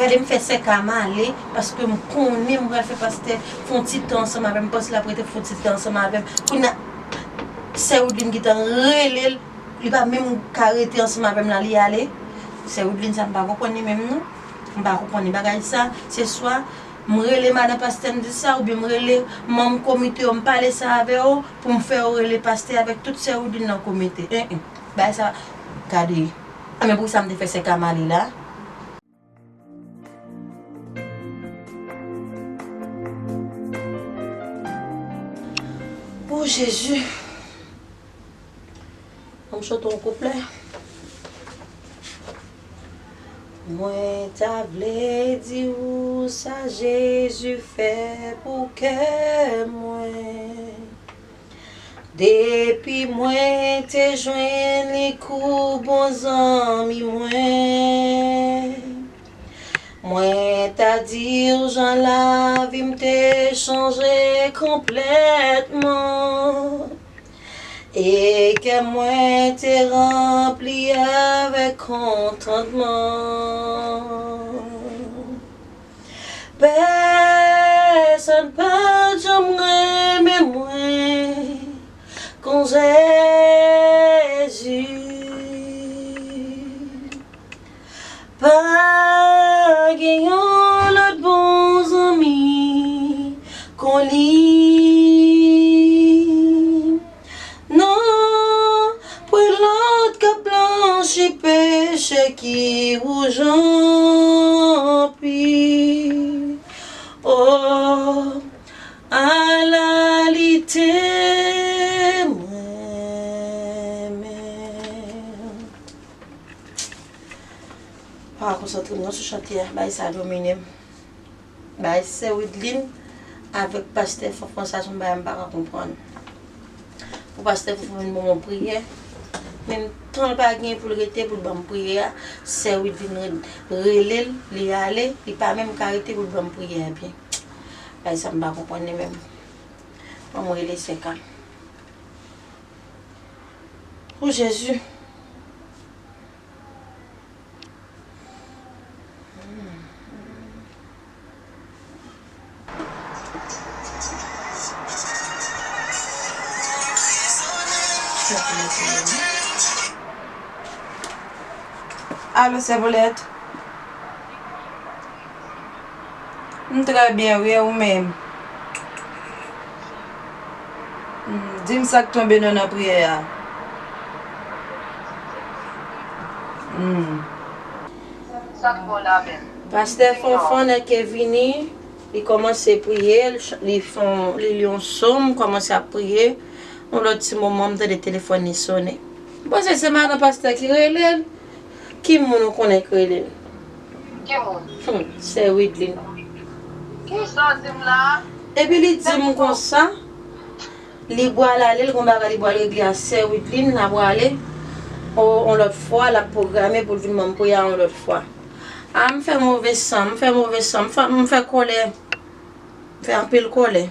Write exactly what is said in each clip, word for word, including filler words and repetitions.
Gade m fè sè ka m ale, paske m konnen m pral fè pastè fè yon ti tan ansanm avè m, m panse l ap rete fè yon ti tan ansanm avè m. Kounye a, sè Widlin gentan rele l, li pa menm ka rete ansanm avè m la, li ale. Sè Widlin sa m pa konprann li menm non. M pa konprann li bagay sa. Se swa m rele madan pastè m di sa, oubyen m rele manm komite yo, m pale sa avè yo, pou m fè yo rele pastè avèk tout sè Widlin nan komite. En, en. Bagay sa, gade. Men pou sa m te fè sè ka m ale la. O Jezi. An m chante yon kouplè. Mwen ta vle di ou sa Jezi fè pou kè mwen. Depi mwen te jwenn li kou bon zanmi mwen, mwen ta di w jan lavi m te chanje konplètman, e kè mwen te ranpli avèk kontantman. Pèsonn pa t janm renmen mwen kon Jezi. Pa gen yon lòt bon zanmi kon li. Non, pwen lòt k ap blanchi peche ki wouj anpil. O, ala li te mwen menm. Pa konsantre m non sou chante a, bay sa domine m. Bay sè Widlin avèk pastè Fanfan sa se yon bagay m pa ka konprann. Pou pastè Fanfan vin ban m yon priyè, menm tan l pa gen pou l rete pou l ban m priyè a, sè Widlin re- rele l, li ale, li pa menm ka rete pou l ban m priyè a byen. Bagay sa m pa konprann li menm. Ban m rele sè Ka. O Jezi. Alo, sè Paulette? M trè byen, wi, e ou menm? Hmm, di m sa k tonbe nou nan priyè a. Hmm. Sa k bon la menm? Pastè Fanfan nèk ke vini, li kòmanse priye, li ch- li fè yon- li li yon sòm, kòmanse ap priye. Yon lòt ti moman, m tande telefòn li sonnen. M panse se madan pastè ki rele l. Ki moun ou konnen k rele l? Ki moun? Hmm, sè Widlin. Kisa w di m la? Epi li di m konsa, li pral ale, l gon bagay li pral regle a sè Widlin, l ap prale yon, yon lòt fwa, l ap pwograme pou l vin ban m priyè a yon lòt fwa. A, m fè move san, m fè move san, m fè, m fè kòlè, m fè anpil kòlè.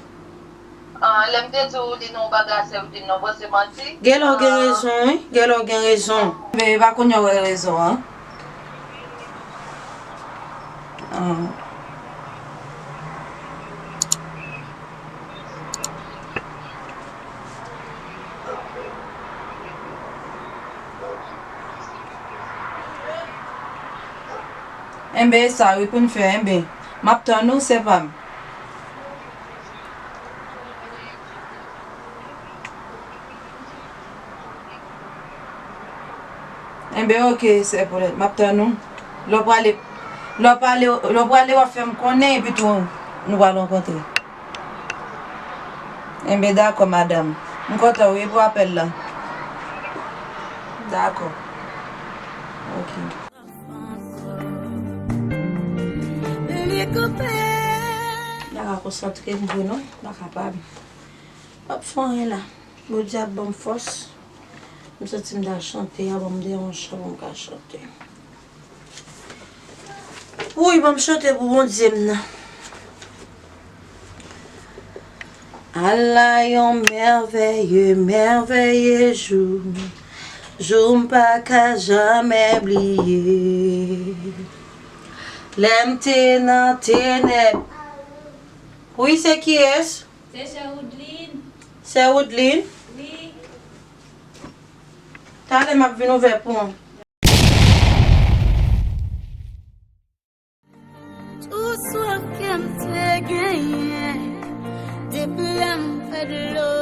Ah, lè m te di w li nan yon bagay a sè Widlin nan, w panse manti? Genlè w gen rezon, wi. Genlè w gen rezon. Men e pa kounye a w wè rezon an. Ah. Enben, e sa wi pou n fè, enben. M ap tann ou, sè pa m. Enben, oke, sè Paulette, m ap tann ou. Lè w prale, lè w prale, lè w prale, w ap fè m konnen, epi tou, nou pral rankontre. Enben, dakò, madanm. M kontan, wi, pou apèl la. Dakò. Oke. M pa ka konsantre m vre non, m pa kapab. M ap fè anyen la. Bondye ap ban m fòs. M santi m ta chante, a ban m de yon chan pou m ka chante. Wi, ban m chante pou Bondye m nan. Ala yon mèvèye, mèvèye jou, jou m pa ka jamè bliye. Lè m te nan tenèb. Wi, se kiyès? Se sè Woodline. Sè Woodline? Wi. Talè m ap vin ouvè pou ou. Tout swaf ke m te genyen, depi lè m fè dlo